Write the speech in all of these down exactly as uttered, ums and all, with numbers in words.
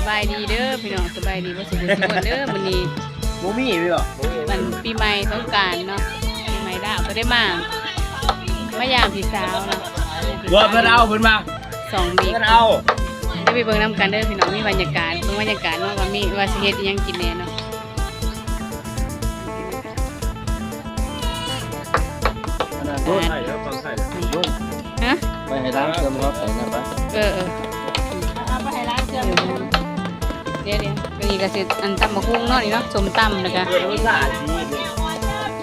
สบายดีเด้อพี่น้อง สบายดีเบิดสุขสุขคนเด้อ มื้อนี้ บ่มีเลยเหรอ วันปีใหม่สงกรานต์เนาะ ปีใหม่ลาวก็ได้มา มายามพี่สาวเนาะ ว่าเพิ่นเอาเพิ่นมา สองบีบ เพิ่นเอา ได้ไปเบิ่งนำกันเด้อพี่น้อง มีบรรยากาศ เบิ่งบรรยากาศเนาะ ว่ามี ว่าสิเฮ็ดอิหยังกินแหน่เนาะ อันนั้นโดนไทยแล้วฟังไทยโดน ฮะ ไปให้ร้านเติมครับไปนะไป เออ เออ เอาไปให้ร้านเติม เดี๋ยว เดี๋ยว อันนี้ก็สิ อันตำบักหุ่งเนาะนี่เนาะ ส้มตำแล้วก็ เออ รสชาติดีเลย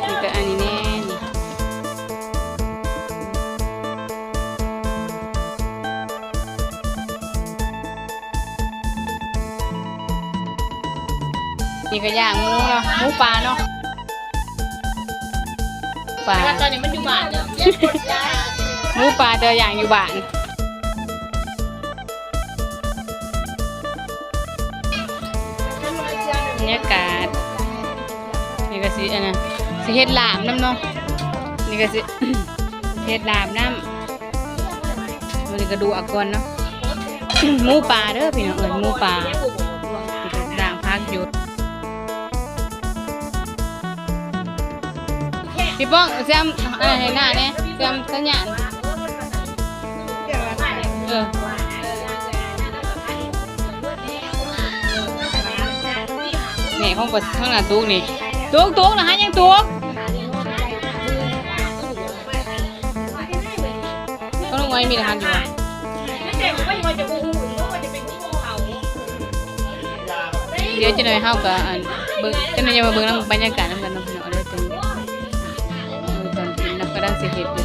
นี่ก็อันนี้แน่นี่ นี่ก็ย่างหมูเนาะ หมูป่าเนาะ ป่า แต่ว่าตอนนี้มันอยู่บ้านเด้อ หมูป่าแต่ย่างอยู่บ้าน บรรยากาศ นี่ก็สิ อันนั้น สิเฮ็ดลาบนำเนาะ นี่ก็สิ เฮ็ดลาบนำ มื้อนี้ก็ดูเอาก่อนเนาะ หมูป่าเด้อพี่น้องเอ้ย หมูป่า ด่างพักอยู่ พี่ป้อง เสียม เอ่อ ให้หน้าแหน่ เสียมสัญญาณ เออ นี่ของก็ข้างหน้าตุกนี่ ตุก ตุก นะฮะ ยังตุก ก็ลุงไว้มีทหารอยู่วะ เดี๋ยวจะหน่อยเฮาก็อันเบิ่ง จะหน่อยจะมาเบิ่งนำบรรยากาศนำกันเนาะพี่น้องเด้อ ตอน ตอนกินเนาะ กำลังสิเฮ็ดอยู่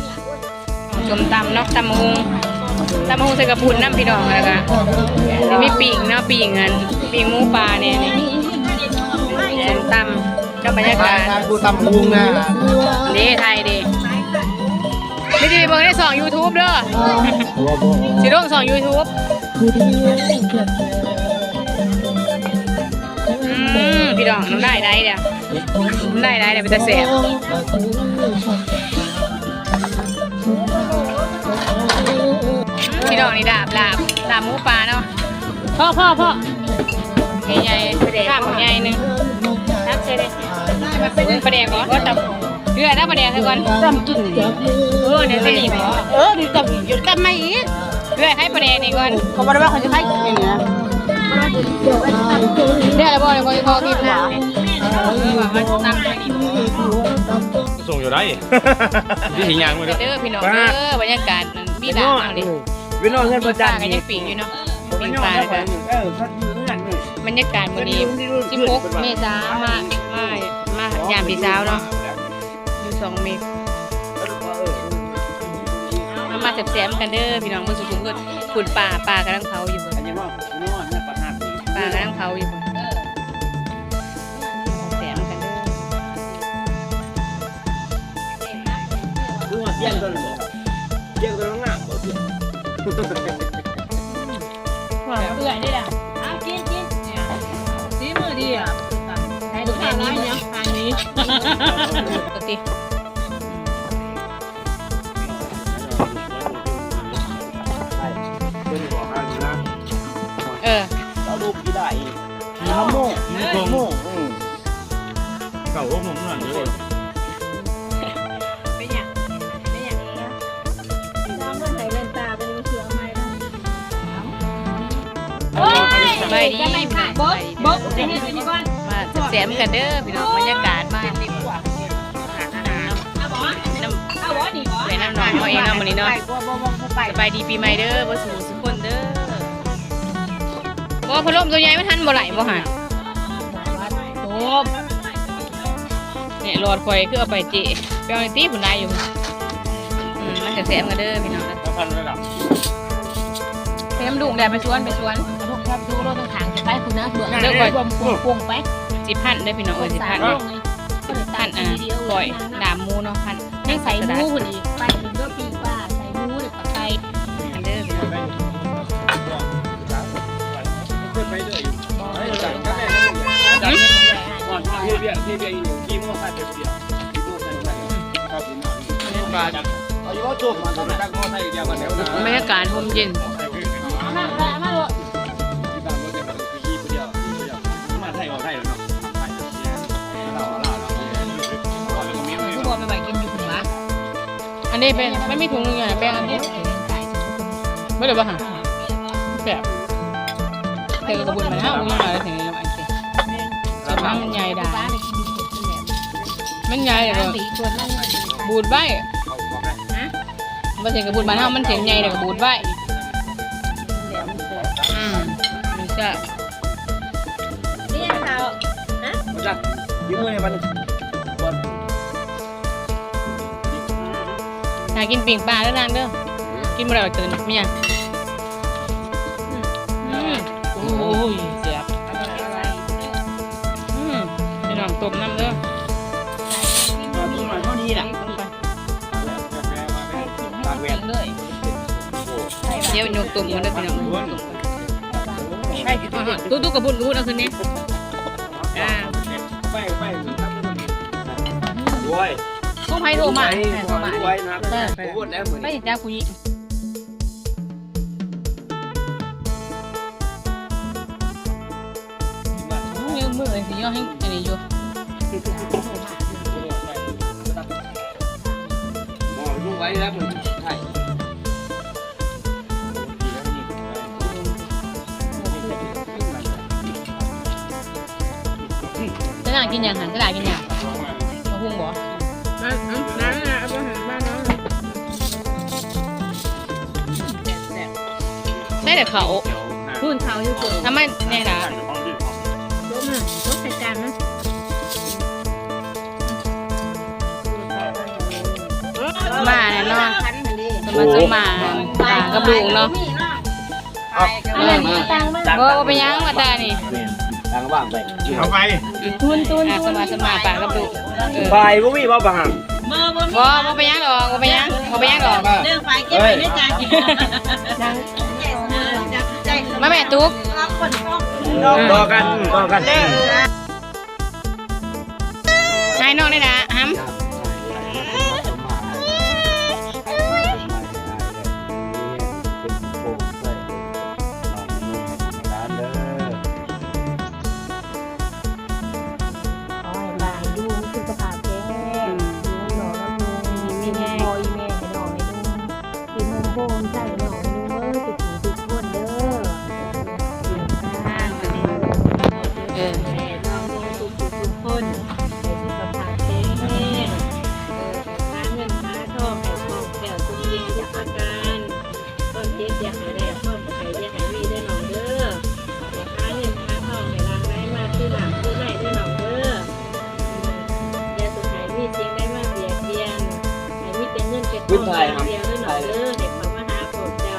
ส้มตำเนาะ ตำบักหุ่ง ตำบักหุ่งใส่กะปุ้นนำพี่น้อง แล้วก็สิมีปิ้งเนาะ ปิ้งอัน ปิ้งหมูป่าแหน่นี่ ส้มตำ กับบรรยากาศ ถ่าย ถ่ายกูตำบักหุ่งนะ เด้ ถ่ายเด้ วิธีเบิ่งในช่อง YouTube เด้อ สิลงช่อง YouTube อืม พี่น้อง น้ำลายไหลเด้อ น้ำลายไหลเด้อ เป็นตาแซ่บ พี่น้อง นี่ลาบ ลาบ ลาบหมูป่าเนาะ พ่อ พ่อ พ่อ ใหญ่ๆ ลาบใหญ่หนึ่ง ตักใส่เลย ปลาแดกบ่ เกลือนะ ปลาแดกให้ก่อน ตำกิน เออ เดี๋ยวสิ เออ นี่ตำอยู่ ตำมาอีก เกลือให้ปลาแดกนี่ก่อน เขาบอกว่าเขาจะให้กินอย่างเงี้ย เดี๋ยวอะไรบ่ เดี๋ยวเขาจะพอกินนะ เออ ว่ามันตำไปนี่ ส่งอยู่ได้ ที่หิงยางมาเด้อ เด้อพี่น้อง ป้า เด้อ บรรยากาศมันมีหลากหลายเลย พี่น้องเงินประจำ ปลาก็ยังปิ้งอยู่เนาะ ปิ้งปลาแล้วก็ เออ เขาอยู่เงินเลย บรรยากาศมื้อนี้ สิบหกเมษา มา มา มายามพี่สาวเนาะ อยู่สองเมษา มา มาแซ่บๆกันเด้อพี่น้อง มื้อสุดๆ พุ่น ป่า ป่ากำลังเผาอยู่ อันนี้ว่า อันนี้ว่าเนี่ยประธาน ป่ากำลังเผาอยู่ แซ่บๆกันเด้อ รู้ว่าเสี้ยนตัวหนึ่งบ่ เสี้ยนตัวหนึ่งงามบ่เสี้ยน หอมเปื่อยด้วยล่ะ เอากินกินเนี่ย สีมือดีอ่ะ ให้ดูแค่นี้เนาะ อันนี้ ปกติ เออ เราดูกี่ได้อีก มีมะม่วง มีมะม่วง อืม เก่าหกโมงนั่นเลย เป็นหยัง เป็นหยังเองนะ น้องมันใส่แว่นตาไปดูเสือใหม่แล้ว โอ้ย สบายดี จะไปค่ะ บก บก ไปเฮ็ดอันนี้ก่อน มาแซมกันเด้อพี่น้อง บรรยากาศมา เอาบ่ น้ำ เอาบ่ นี่บ่ ไปน้ำหนองเอาเองเนาะมื้อนี้เนาะ สบายดีปีใหม่เด้อ บ่สู่สุคนเด้อ บ่ พัดลมตัวใหญ่มันหันบ่ไหลบ่หั่น โอ้ เนี่ยหลอดข่อยคือเอาไปเจ ไปเอาในตี้ผุนได้อยู่ อืม มันจะแซมกันเด้อพี่น้อง แล้วพันระดับ เตรียมดุงแดดไปสวน ไปสวน ลูกครับ ดูรถต้องขังจะไปคุณนะ เบื่อ เดี๋ยวก่อน รวมปวงๆไป สิพันเด้อพี่น้องเอ้ย สิพันเด้อ พัน อ่ะ ก่อย ดามหมูเนาะ พัน ยังใส่หมูพุ่นอีก ไปถึงก็ปีกว่า ใส่หมูเลย ไป พันเด้อพี่น้อง บรรยากาศร่มเย็น อันนี้เป็น มันมีถุงหนึ่งอยู่นะ แบ่งอันนี้ ไม่เหลือปะคะ แซ่บ แต่กระบุนมันห้าอุ้ยมาแล้วถึงนี้แล้วอันเจ๊ แต่ว่ามันใหญ่ได้ มันใหญ่เลย บูดไว้ มันเสียงกระบุนบ้านเฮามันเสียงใหญ่เลยกระบูดไว้ อืม มันจะ นี่เขา ฮะ มันจะ ยืมมือในวัน หากินปิ้งปลาแล้วนางเด้อ กินบ่ได้ก็ตื่นเมีย อืม โอ้ย แซ่บ อืม พี่น้องต้มน้ำเด้อ เอาต้มหน่อยเท่านี้แหละ เดี๋ยวยกต้มกันเด้อพี่น้อง ตุ๊กตุ๊กกระบุนกระบุนเอาคืนนี้ อ่า ไปไป โอ้ย พวกไผโทรมา ไผโทรมา ไว้นะ เออ ผมพูดแล้วเหมือน ไปจ้าผู้หญิง มือมือสิย่อให้อันนี้อยู่ หมอลูกไว้แล้วเหมือนไข่ จะหลานกินหยังหัน จะหลานกินหยัง มาหุงบ่ นั่นนั่นนะ เอาไปหันบ้านน้อง ได้แต่เขา พูนเขาอยู่ ทำไมเนี่ยล่ะ ยกมา ยกใส่จานมา มาแน่นอน สมมาสมมา ปลากระบุงเนาะ เอาอะไรมา บ่ บ่เป็นหยังว่าตานี่ ตังว่างไป เอาไป ทุนทุน อ่ะ สมมาสมมา ปลากระบุง เออ ไปบ่มีบ่ปะหัง บ่ บ่เป็นหยังดอก บ่เป็นหยัง บ่เป็นหยังดอก เรื่องไฟเก็บไว้ในใจ มาแม่ตุ๊ก ต่อกัน ต่อกัน ให้น้องได้นะฮัม ขอให้หลานอยู่มีสุขภาพแข็งแรง อืม อยู่นอนนำลุง มีแม่ พ่ออีแม่ให้น้องให้ลุง เป็นโฮมโฮมใส่น้องให้ลุงเด้อ ทุกผู้ทุกคนเด้อ เออ ให้น้องทุกผู้ทุกคน ให้สุขภาพแข็งแรง เออ หาเงินหาทองให้คล่องแคล่วทุกสิ่งทุกประการ ความเจ็บอย่าให้ได้ ความไข้อย่าให้มีเด้อน้องเด้อ ให้หาเงินหาทองให้หลั่งไหลมาคือน้ำคือในเด้อน้องเด้อ อย่าสุขให้มีสิ่งใดมาเบียดเบียน ให้มีแต่เงินแต่ทองอย่างเดียวเด้อน้องเด้อ ให้เข้ามาหาพวกเจ้า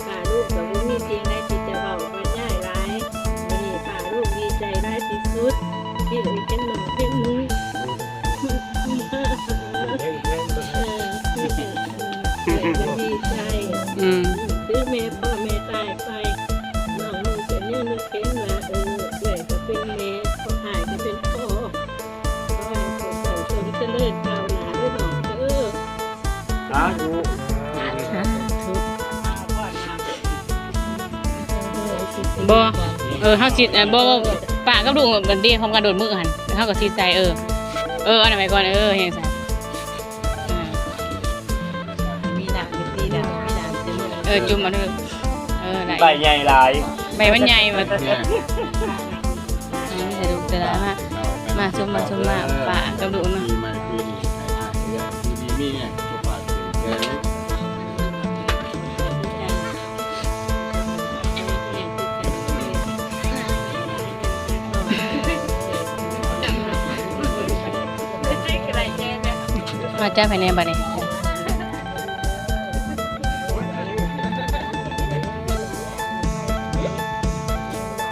ป้าลุงก็บ่มีสิ่งใดที่จะเว้าบรรยายหลาย มื้อนี้ป้าลุงดีใจหลายที่สุด ที่ได้เป็นน้องเป็นหนู เออ ดีใจ อืม คือแม่พ่อแม่ตายไป น้องนุ่งเป็นยังนึกเห็นว่า เออ แม่ก็เป็นแม่ พ่ออ้ายก็เป็นพ่อ ขอให้พวกเจ้าจงเจริญก้าวหน้าเด้อน้องเด้อ สาธุ บ่ เออ เฮาสิ เออ บ่ บ่ ป้ากับลุงมันดีพร้อมกันโดดมือหั่น เฮาก็สิใส่ เออ เออ อันนั้นไว้ก่อน เออ เฮ็ดซั่น อ่า มีน้ำมีน้ำมีน้ำเต็มเลย เออ จุ่มเอาเด้อ เออ ได้ ใบใหญ่หลาย ใบมันใหญ่ว่ะ เนี่ย อืม เดี๋ยวดูจะได้มา มาซุมมาซุมมา ป้ากับลุงเนาะ ปีใหม่ปีนี้ให้อาเอืออยู่ดีมีแฮงสุขภาพแข็งแรง มาจ้าภายในบัดนี้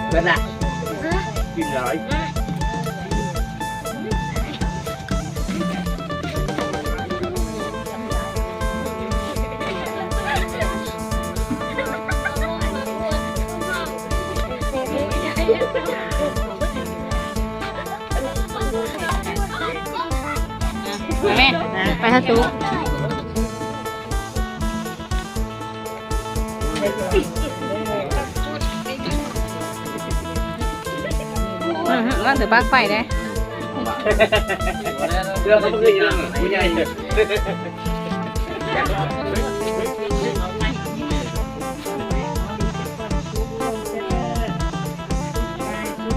เบิดละ กินหลาย แม่ ไปหาตุ๊ก อืม ว่าถือปลั๊กไฟเด้ เรื่องเขาไม่เคยยังผู้ใหญ่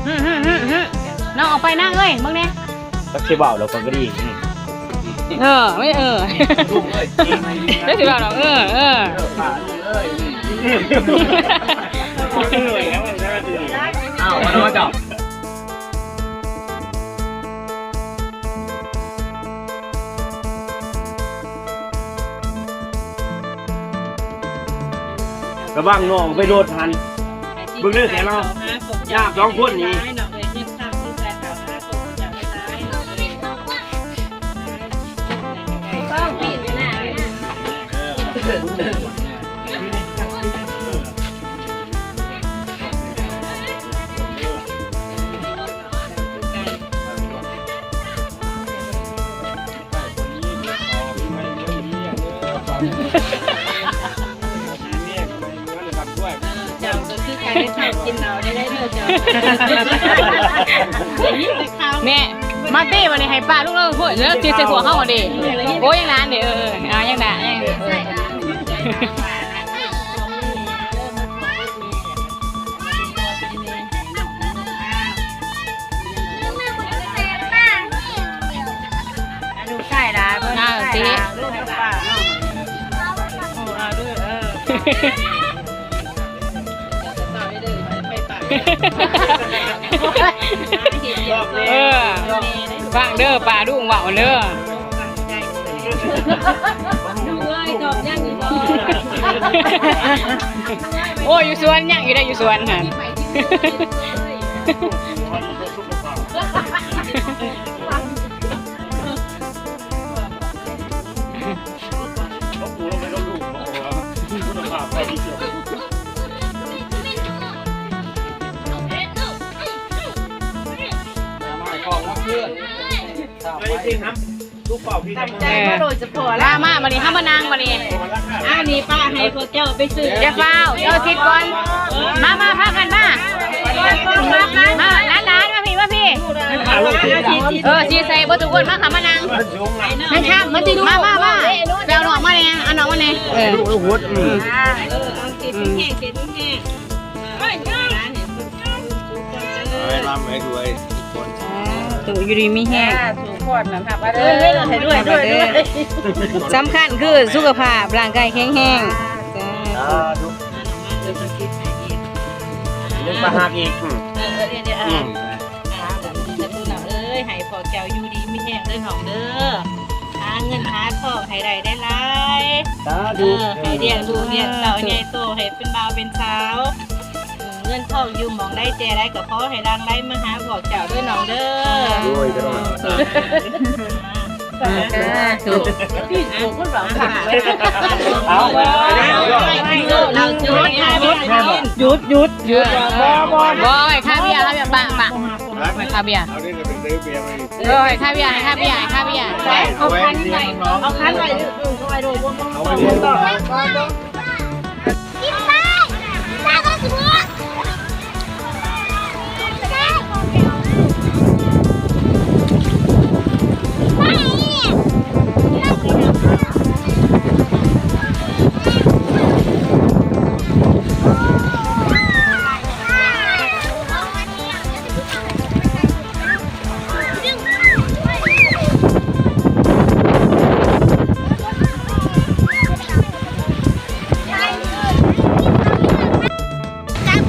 อืมอืมอืมอืม น้องออกไปนะเอ้ย มึงเนี่ย ตักสิเว้าแล้วก็ดี อืม เออ ไม่เออ ไม่สิเว้าดอก เออ เออ อ้าว มาแล้วจ้ะ ระวังน้องไปโดดหัน เบิ่งเด้อแขกเรา ยากสองคนนี่ เจ้าก็คือการได้เฒ่ากินเหล้าได้ได้เด้อเจ้า แม่ มาตี้วันนี้ให้ป้าลูกเลิกพูดเลิกตีใส่หัวเข้ามาดิ โอ้ยยังนานเด้อ เออ เออ อ่ายังนานยัง ลูกชายหลานเพิ่น อ่า ลูกชายหลาน สิ ลูกป้าเนาะ เออ เอาลูก เออ เออ ฟังเด้อ ป้าลุงเว้าเด้อ ลูกเอ้ย ดอกย่างอยู่บ่ โอ้ย อยู่สวนย่างอยู่ได้อยู่สวนหั่น ลูกเป่าพี่ ตั้งใจมาโดยเฉพาะ มา มา บัดนี้เฮามานั่งบัดนี้ อ่า นี่ป้าให้พวกเจ้าไปซื้อ อย่าฟ้าว เจ้าคิดก่อน มา มา พากันมา มา หลานๆ มาพี่ มาพี่ เออ สิใส่เบิดทุกคน มาค่ะ มานั่ง นั่งข้าง มาติลูก มา มา มา ไปเอาน้องมาแหน่ เอาน้องมาแหน่ เออ ลูกหัว อืม อ่า เออ เอาสิ อืม แห้งสิ แห้ง ให้ร่ำให้รวยทุกคน สาธุ อยู่ดีมีแฮง สาธุ ทุกคนนะครับ เด้อ ให้ด้วย ด้วย ด้วย สำคัญคือสุขภาพ ร่างกายแข็งแรง สาธุ สาธุ ลูกมาหาอีก อืม เออ เออ เดี๋ยว เดี๋ยว อืม อ่า สาธุ น้องเอ้ย ให้พ่อแก้วอยู่ดีมีแฮงเด้อน้องเด้อ หาเงินหาทองให้ได้หลายๆ สาธุ เออ ให้เลี้ยงลูกเลี้ยงเต้าใหญ่โต ให้เป็นบ่าวเป็นสาว เงินทองอยู่หม่องใดแจใดก็ขอให้หลั่งไหลมาหาพวกเจ้าเด้อน้องเด้อ โดยเจ้า สาธุ เอา หยุด หยุด หยุด บ่ บ่ บ่ ให้ค่าเบียร์ ค่าเบียร์ ปะ ปะ ให้ค่าเบียร์ เอานี่ก็เป็นซื้อเบียร์ไป เออ ให้ค่าเบียร์ ให้ค่าเบียร์ ให้ค่าเบียร์ เอาคันไว้ เอาคันไว้ เออ เอาไว้โดน เอาไว้โดน กินไป จับ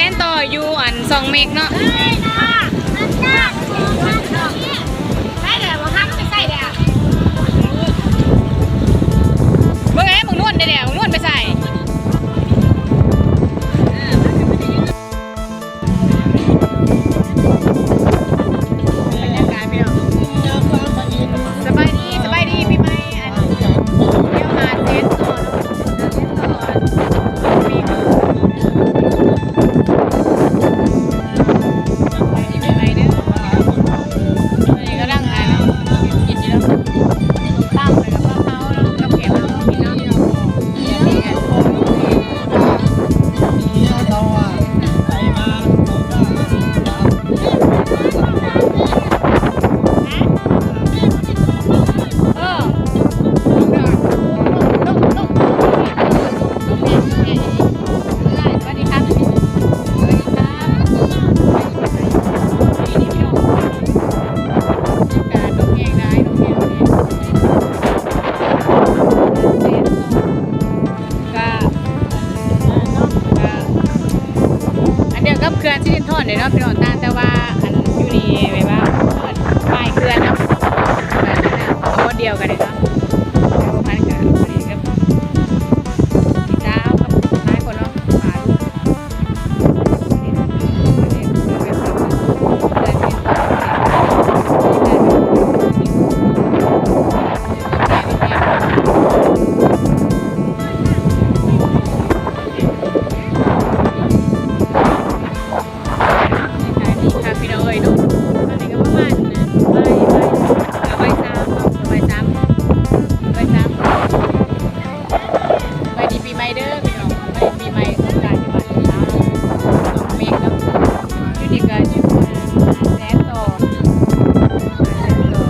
เล่นต่ออยู่อันสองเมกเนาะ ใช่ค่ะ ใช่ค่ะ ใช่เลยว่าห้ามไปใส่เลยอะ เบิ่งแหน่ มึงนวลเด้อเนี่ย มึงนวลไปใส่ บรรยากาศพี่น้อง สบายดี สบายดี ปีใหม่ อัน เที่ยวหาดเซนต์ต่อเนาะ เซนต์ต่อ ปีใหม่ ปีใหม่เด้อ อันนี้ก็ร่างกายเนาะ กินอยู่แล้ว ตำเลยกับข้าวเนาะ กับแกงเนาะ พี่น้อง ก็ ก็ อันเดียวกับเขื่อนสิรินธรเลยเนาะพี่น้อง ต่างแต่ว่าอันอยู่นี่แบบว่าปลายเขื่อนเนาะ คนเดียวกันเลยเนาะ พันกันพอดีกับพี่สาวกับหลายคนเนาะ มาลูก ค่ะพี่น้องเอ้ยเนาะ ตอนนี้ก็ประมาณบ่าย บ่าย เอ่อ บ่ายสามเนาะ บ่ายสาม บ่ายสาม สบายดีปีใหม่เด้อพี่น้อง สบายดีปีใหม่สงกรานต์ที่ผ่านมา สองเมกเนาะ อยู่นี่ก็อยู่แสนต่อ แสนต่อ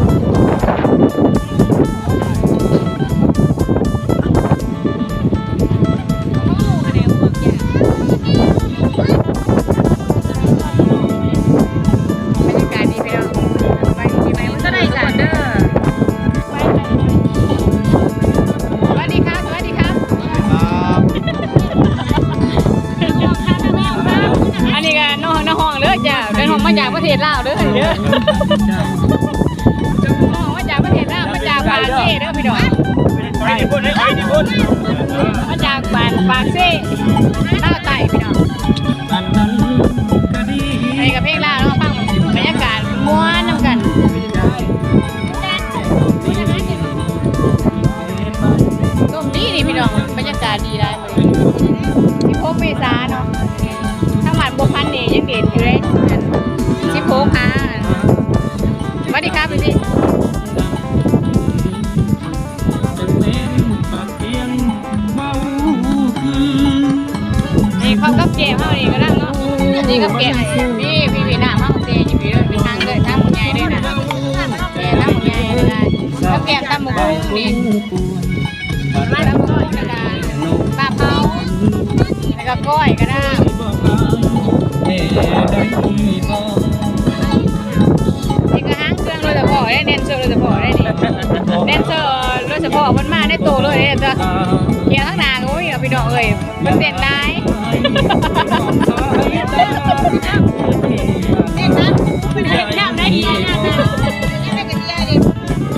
บรรยากาศดีพี่น้อง ไปที่ไหนมันก็ได้จ้ะเด้อ สวัสดีครับ สวัสดีครับ ครับ อันนี้ก็น้อง น้องห้องเด้อจ้ะ เป็นห้องมาจากประเทศลาวเด้อ เด้อ น้องมาจากประเทศลาว มาจากปากเซ่เด้อพี่น้อง ไปที่พุ่น ไปที่พุ่น มาจากบ้านปากเซ่ ลาวใต้พี่น้อง อันนั้นก็ดี อันนี้ก็เพลงลาวเนาะ ฟังบรรยากาศม่วนนำกัน ลมดีนี่พี่น้อง บรรยากาศดีหลายมื้อนี้ สิบหกเมษาเนาะ ทางบ้านบัวพันธุ์นี่ยังเด่นอยู่เลย สิบหกค่ะ สวัสดีครับพี่ นี่เขากับแกมเฮานี่ก็นั่งเนาะ นี่กับแกม นี่พี่พี่น้ำเฮาเตะอยู่พี่เด้อ ไปทางเด้อ ทางหมู่ใหญ่เด้อนะ เตะทางหมู่ใหญ่เด้อนะ กับแกมตำบักหุ่งนี่ ตำบักหุ่งก็ได้ ปลาเผา แล้วก็ก้อยก็ได้ นี่ก็หางเครื่องโดยเฉพาะเด้ แดนเซอร์โดยเฉพาะเด้นี่ แดนเซอร์โดยเฉพาะเพิ่นมาในโตเลยเด้จ้ะ เขียวทั้งหน้าก็บ่มีอะพี่น้องเอ้ย มันเต้นได้ เต้นนะ เต้นน้ำได้เฮียน้ำนะ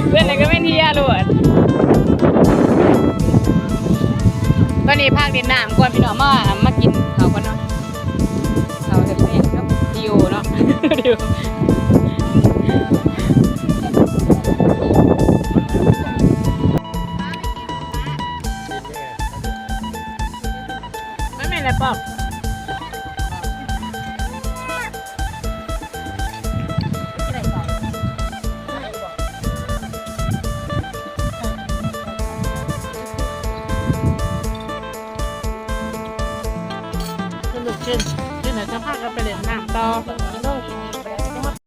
เพื่อนเลยก็เป็นเฮียโลด ตอนนี้พักเล่นน้ำก่อนพี่น้อง มา มากินข้าวก่อนเนาะ ข้าวแซ่บๆกับดิวเนาะ ดิว ไม่เป็นไรปอบ สนุกขึ้น ที่ไหนจะพากันไปเล่นน้ำต่อ